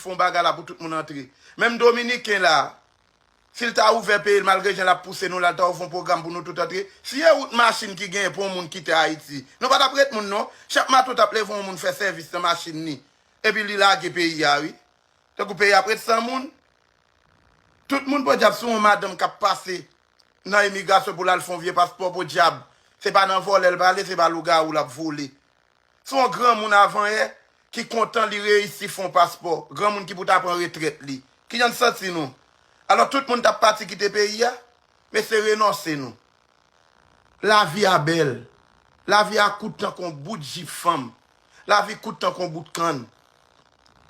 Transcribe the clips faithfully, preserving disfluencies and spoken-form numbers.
fè yon bagay la pou tout moun antre. Menm Dominiken la, si l ta ouvè peyi l, malgre jan l ap pouse nou la, l ta ouvè yon pwogram pou nou tout antre. Si e wout machin ki genyen pou yon moun kite Ayiti, nou pa t ap ret moun non. Chak maten w t ap leve yon moun fè sèvis nan machin li. Epi li lage peyi a, wi. Tankou peyi a ap ret san moun. Tout moun podyab sou yon madanm k ap pase nan imigrasyon pou l al fè yon vye paspò podyab. Se pa nan vòlè l prale, se pa lougawou l ap vole. Se yon granmoun avanyè ki kontan li reyisi fè yon paspò. Granmoun ki pou ta pran retrèt li. Kijan n santi nou? Alò tout moun t ap pati kite peyi a? Mesye, renonse nou. Lavi a bèl. Lavi a kout tankou yon bout ji fanm. Lavi kout tankou yon bout kann.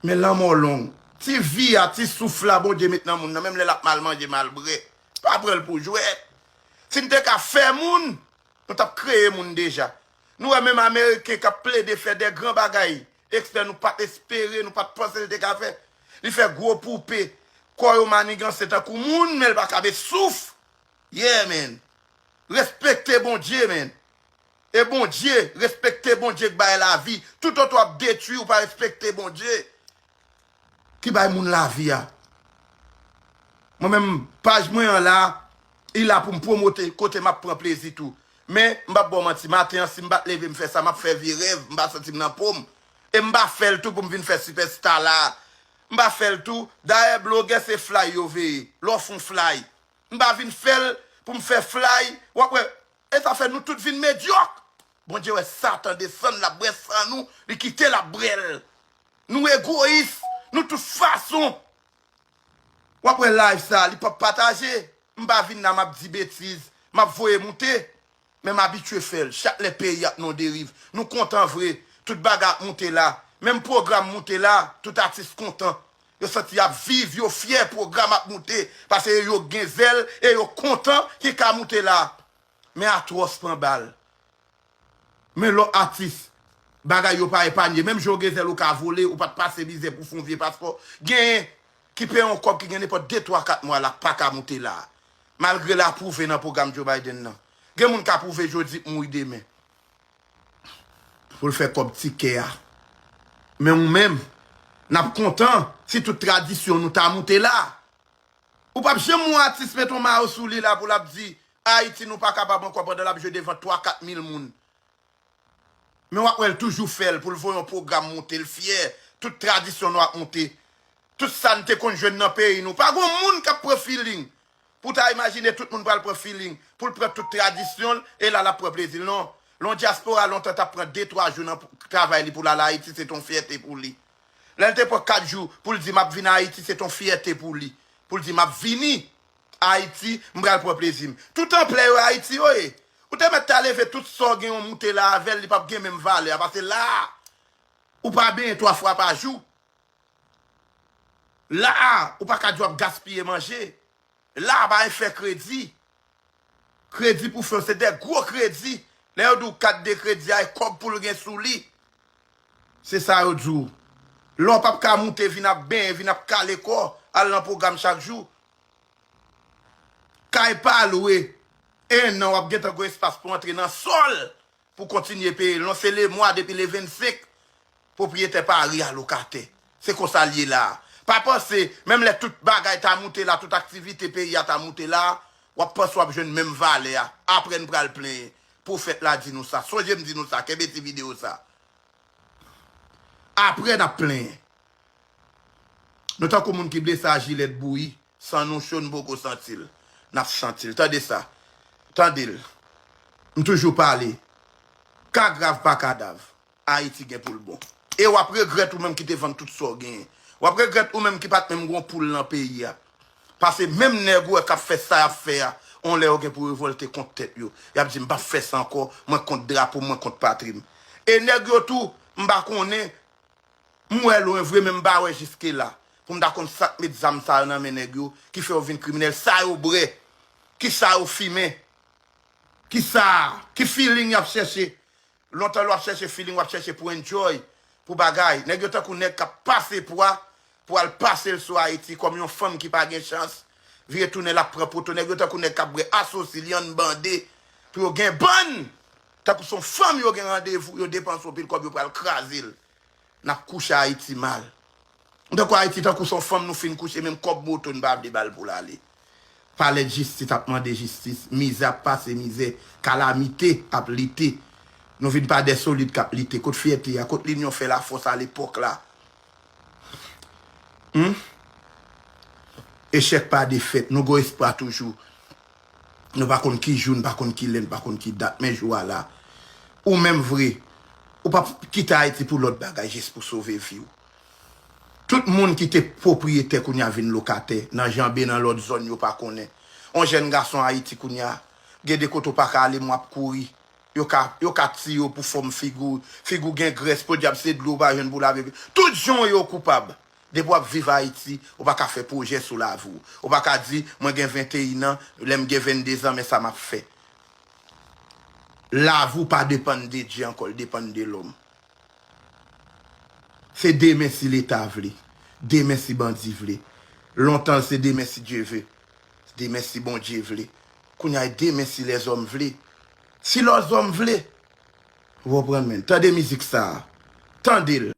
Men lanmò long. Ti vi a, ti souf la Bondye met nan moun nan, menm lè l ap mal manje, mal bwè, pa pran l pou jwèt. Si n te ka fè moun, nou t ap kreye moun deja. Nou wè menm Ameriken k ap plede fè de gran bagay, ekspè nou pa t espere, nou pa t panse l te ka fè. Li fè gwo poupe, kò yo maniganse tankou moun, men l pa ka met souf. Yeah, man. Respekte Bondye, man. E Bondye, respekte Bondye k bay lavi. Toutotan w ap detwi, ou pa respekte Bondye ki bay moun lavi a. Mwen menm, paj mwen an la, li la pou m pwomote kote m ap pran plezi tou. Men, m p ap ba w manti, maten an, si m pa t leve m fè sa, m ap fè vye rèv, m pa santi m nan po m. E m pa fè l tou pou m vin fè sipèsta la. M pa fè l tou. Dayè, blogè se flay yo veye. Lè w fè yon flay. M pa vin fè l pou m fè flay. W ap wè, e sa fè nou tout vin medyòk. Bondye wè Satan desann, l ap bwè san nou, li kite l ap bwè l. Nou egoyis, nou tout fason. W ap wè live sa, li p ap pataje. M pa vin la, m ap di betiz, m ap voye moute. Men m abitye fè l. Chak lè peyi ap nan deriv, nou kontan vre. Tout bagay ap moute la. Menm pwogram moute la, tout atis kontan. Yo santi y ap viv, yo fyè pwogram ap moute. Paske yo gen zèl e yo kontan ki ka moute la. Men atwòs pran bal. Men lòt atis, bagay yo pa epanye. Menm jan w gen zèl ou ka vole, ou pa t pase mizè pou fè yon vye paspò. Genyen ki peye yon kòb ki gen nenpòt de, twa, kat mwa la, pa ka moute la. Malgre l apwouve nan pwogram Joe Biden nan. Gen moun k apwouve jodi, mouri demen. Pou l fè kòb tikè a. Men ou menm, n ap kontan si tout tradisyon nou ta moute la. Ou p ap janm wè yon atis met yon mayo sou li la pou l ap di, Ayiti, nou pa kapab ankò, pandan l ap jwe devan twa, kat mil moun. Men w ap wè l toujou fè l pou l voye yon pwogram moute, l fyè. Tout tradisyon nou ap moute. Tout sa n te konn jwenn nan peyi nou. Pa gon moun k ap pran feeling. Pou w ta imajine tout moun pral pran feeling, pou l pran tout tradisyon l, e la l ap pran plezi l. Non. Lè yon dyaspora lontan t ap pran de, twa jou nan p-, travay li pou l al Ayiti, se t on fyète pou li. Lè l te pran kat jou pou l di, "M ap vin Ayiti," se t on fyète pou li. Pou l di, "M ap vini Ayiti, m pral pran plezi m." Tout anplè yo Ayiti yo ye. Ou te mèt ta leve tout sa w gen yon moute la avè l, li p ap gen menm valè a. Paske la a, ou pa benyen twa fwa pa jou. La a, ou pa ka di w ap gaspiye manje. La a pa gen fè kredi. Kredi pou fè, se de gwo kredi. Lè yo di w kat de kredi a, e kòb pou l gen sou li. Se sa yo di w. Lè w p ap ka moute, vin ap benyen, vin ap kale kò, al nan pwogram chak jou. Kay pa lwe. En an, w ap gentan gen espas pou antre nan sòl. Pou kontinye peye l. Non, se lemwa depi le vennsenk, pwopriyetè pa re alokatè. Se konsa l ye la a. Pa panse, menm lè tout bagay ta moute la, tout aktivite peyi a ta moute la, w ap panse w ap jwenn menm valè a. Apre n pral plenyen. Pwofèt la di nou sa. Sonje m di nou sa, kenbe ti videyo sa. Apre n ap plenyen. Nou tankou moun ki blese a jilèt bouyi, san nou cho, n poko santi l. N ap santi l. Tande sa. Tande l. M toujou pale. Ka grav pa kadav. Ayiti gen pou l bon. E w ap regrèt ou menm ki te vann tout sa w genyen. W ap regrèt ou menm ki pa t menm gon poul nan peyi a. Paske menm nèg ou wè k ap fè sa y ap fè a, yon lè yo gen pou revòlte kont tèt yo. Y ap di, "M p ap fè sa ankò, mwen kont drapo m, mwen kont patri m." E nèg yo tou, m pa konnen, m wè lwen vre, men m pa wè jiske la. Pou m ta konn sa k met zam sa yo nan men nèg yo, ki fè yo vin kriminèl. Sa yo bwè, ki sa yo fimen, ki sa, ki feeling y ap chèche. Lontan lè w ap chèche feeling, w ap chèche pou enjoy, pou bagay. Nèg yo tankou nèg k ap pase pwa, pou al pase l sou Ayiti, kòm yon fanm ki pa gen chans, vire tounen l ap pran poto. Nèg yo tankou nèg k ap bwè asosi, lyann bande, pou yo gen bann. Tankou se yon fanm yo gen randevou, yo depanse yon pil kòb, yo pral kraze l. N ap kouche Ayiti mal. M tankou Ayiti, tankou se yon fanm nou fin kouche, menm kòb moto n pa vle ba l pou l ale. Palè jistis ap mande jistis, mizè ap pase mizè, kalamite ap lite. Nou vin pa de solid k ap lite. Kot fyète a? Kot linyon fè lafòs alepòk la? Hmm? Echèk pa defèt, nou gon espwa toujou. Nou pa konn ki jou, nou pa konn ki lè, nou pa konn ki dat, men jou a la. Ou menm vre, ou p ap kite Ayiti pou lòt bagay, jis pou sove vi w. Tout moun ki te pwopriyetè kounye a vin lokatè, nan janbe, nan lòt zòn yo pa konnen. On jèn gason Ayiti kounye a, gen de kote w pa ka ale, men w ap kouri. Yo ka, yo ka tiye w pou fòm figi w, figi w gen grès, podyab se dlo w pa jwenn pou lave. Tout jan w ye w koupab. Depi w ap viv Ayiti, ou pa ka fè pwojè sou lavi w. Ou pa ka di, mwen gen venteyen an, lè m gen vennde zan, men sa m ap fè. Lavi w pa depann de Dye ankò, l depann de lòm. Se demen si Leta vle, demen si bandi vle. Lontan l se demen si Dye ve, demen si Bondye vle. Kounye a e demen si lèzòm vle. Si lèzòm vle, ou konprann, men. Tande mizik sa a. Tande l.